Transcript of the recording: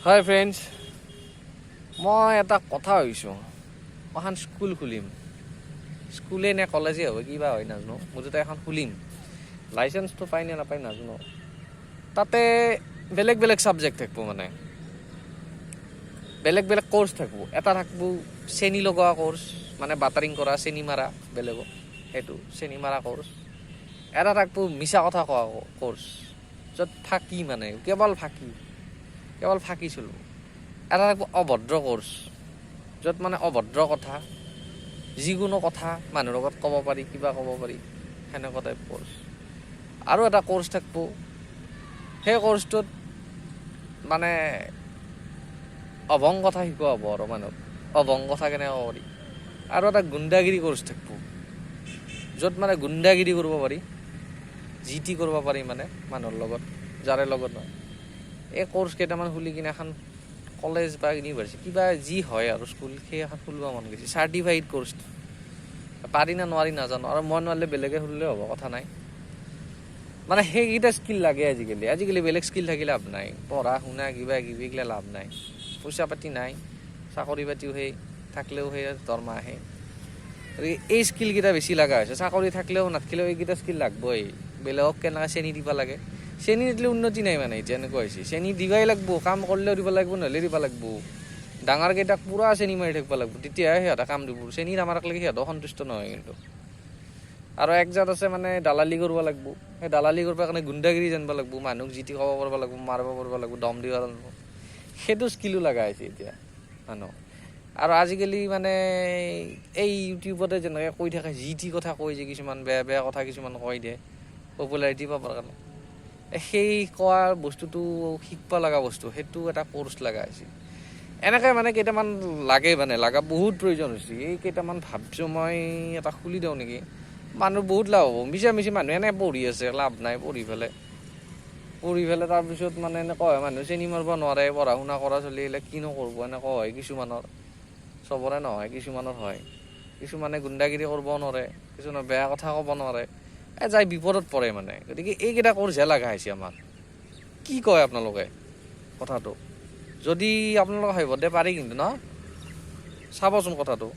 হাই friends, মই এটা কথা ভাবিছোঁ। মই এখন স্কুল খুলিম। স্কুলে নে কলেজেই হ'ব, কিবা হয় নাজানো। মুঠতে এখন খুলিম। লাইচেঞ্চটো পাই নে নাপায় নাজানো। তাতে বেলেগ বেলেগ ছাবজেক্ট থাকিব, মানে বেলেগ বেলেগ কৰ্চ থাকিব। এটা থাকিব চেনি লগোৱা কৰ্চ, মানে বাটাৰিং কৰা, চেনি মাৰা বেলেগক, সেইটো চেনি মাৰা কৰ্চ। এটা থাকিব মিছা কথা কোৱা কৰ্চ, য'ত ফাঁকি, মানে কেৱল ফাঁকি, কেৱল ফাঁকি চলিব। এটা থাকিব অভদ্ৰ কৰ্চ, য'ত মানে অভদ্ৰ কথা, যিকোনো কথা মানুহৰ লগত ক'ব পাৰি, কিবা ক'ব পাৰি, সেনেকুৱা টাইপ কৰ্চ। আৰু এটা কৰ্চ থাকিব, সেই কৰ্চটোত মানে অভং কথা শিকোৱা হ'ব আৰু মানুহক অভং কথা কেনেকৈ ক'ব পাৰি। আৰু এটা গুণ্ডাগিৰি কৰ্চ থাকিব, য'ত মানে গুণ্ডাগিৰি কৰিব পাৰি, যি টি কৰিব পাৰি, মানে মানুহৰ লগত, যাৰে লগত নহয়। এই কৰ্চ কেইটামান খুলি কিনে এখন কলেজ বা ইউনিভাৰ্চিটি, কিবা যি হয় আৰু স্কুল, সেই এখন খুলিব মন গৈছে। চাৰ্টিফাইড কৰ্চ, পাৰি নে নোৱাৰি নাজানো। আৰু মই নোৱাৰিলে বেলেগে খুলিলেও হ'ব, কথা নাই। মানে সেইকেইটা স্কিল লাগে আজিকালি। আজিকালি বেলেগ স্কিল থাকিলে লাভ নাই। পঢ়া শুনা কিবা কিবি এইগিলা লাভ নাই। পইচা পাতি নাই, চাকৰি পাতিও সেই থাকিলেও সেই দৰমহা আহে। গতিকে এই স্কিলকেইটা বেছি লগা হৈছে। চাকৰি থাকিলেও নাথাকিলেও এইকেইটা স্কিল লাগবই। বেলেগক কেনেকৈ চেনি দিব লাগে, চেনি নিদিলে উন্নতি নাই। মানে এতিয়া এনেকুৱা হৈছে, চেনি দিবাই লাগব। কাম কৰিলেও দিব লাগিব, নহ'লে দিব লাগব। ডাঙৰকেইটাক পূৰা চেনি মাৰি থাকিব লাগিব, তেতিয়াহে সিহঁতে কাম দিব। চেনি নামাৰাক লৈকে সিহঁতেও সন্তুষ্ট নহয় কিন্তু। আৰু একজাত আছে, মানে দালালি কৰিব লাগিব। সেই দালালি কৰিব কাৰণে গুণ্ডাগিৰি জানিব লাগিব, মানুহক যি টি ক'ব পাৰিব লাগিব, মাৰিব পাৰিব লাগিব, দম দিব লাগিব। সেইটো স্কিলো লগা হৈছে এতিয়া মানুহ। আৰু আজিকালি মানে এই ইউটিউবতে যেনেকৈ কৈ থাকে, যি টি কথা কৈ যে, কিছুমান বেয়া বেয়া কথা কিছুমান কৈ দিয়ে পপুলাৰিটি পাবৰ কাৰণে, সেই কোৱা বস্তুটো শিকব লগা বস্তু, সেইটো এটা কৰ্চ লগা হৈছে। এনেকৈ মানে কেইটামান লাগে, মানে লগা বহুত প্ৰয়োজন হৈছে। এই কেইটামান ভাবছোঁ মই এটা খুলি দিওঁ নেকি? মানুহ বহুত লাভ হ'ব। মিছা মিছি মানুহ এনে পঢ়ি আছে, লাভ নাই পঢ়ি পেলাই। পঢ়ি পেলাই তাৰপিছত মানে এনেকুৱা হয়, মানুহ চেনি মাৰিব নোৱাৰে। পঢ়া শুনা কৰা চলি এইবিলাক কিনো কৰিব, এনেকুৱা হয় কিছুমানৰ। চবৰে নহয়, কিছুমানৰ হয়। কিছুমানে গুণ্ডাগিৰি কৰিব নোৱাৰে, কিছুমানে বেয়া কথা ক'ব নোৱাৰে, এই যাই বিপদত পৰে মানে। গতিকে এইকেইটা কৰ্চহে লগা হৈছে আমাক। কি কয় আপোনালোকে কথাটো? যদি আপোনালোকে ভাবিব পাৰি কিন্তু ন, চাবচোন কথাটো।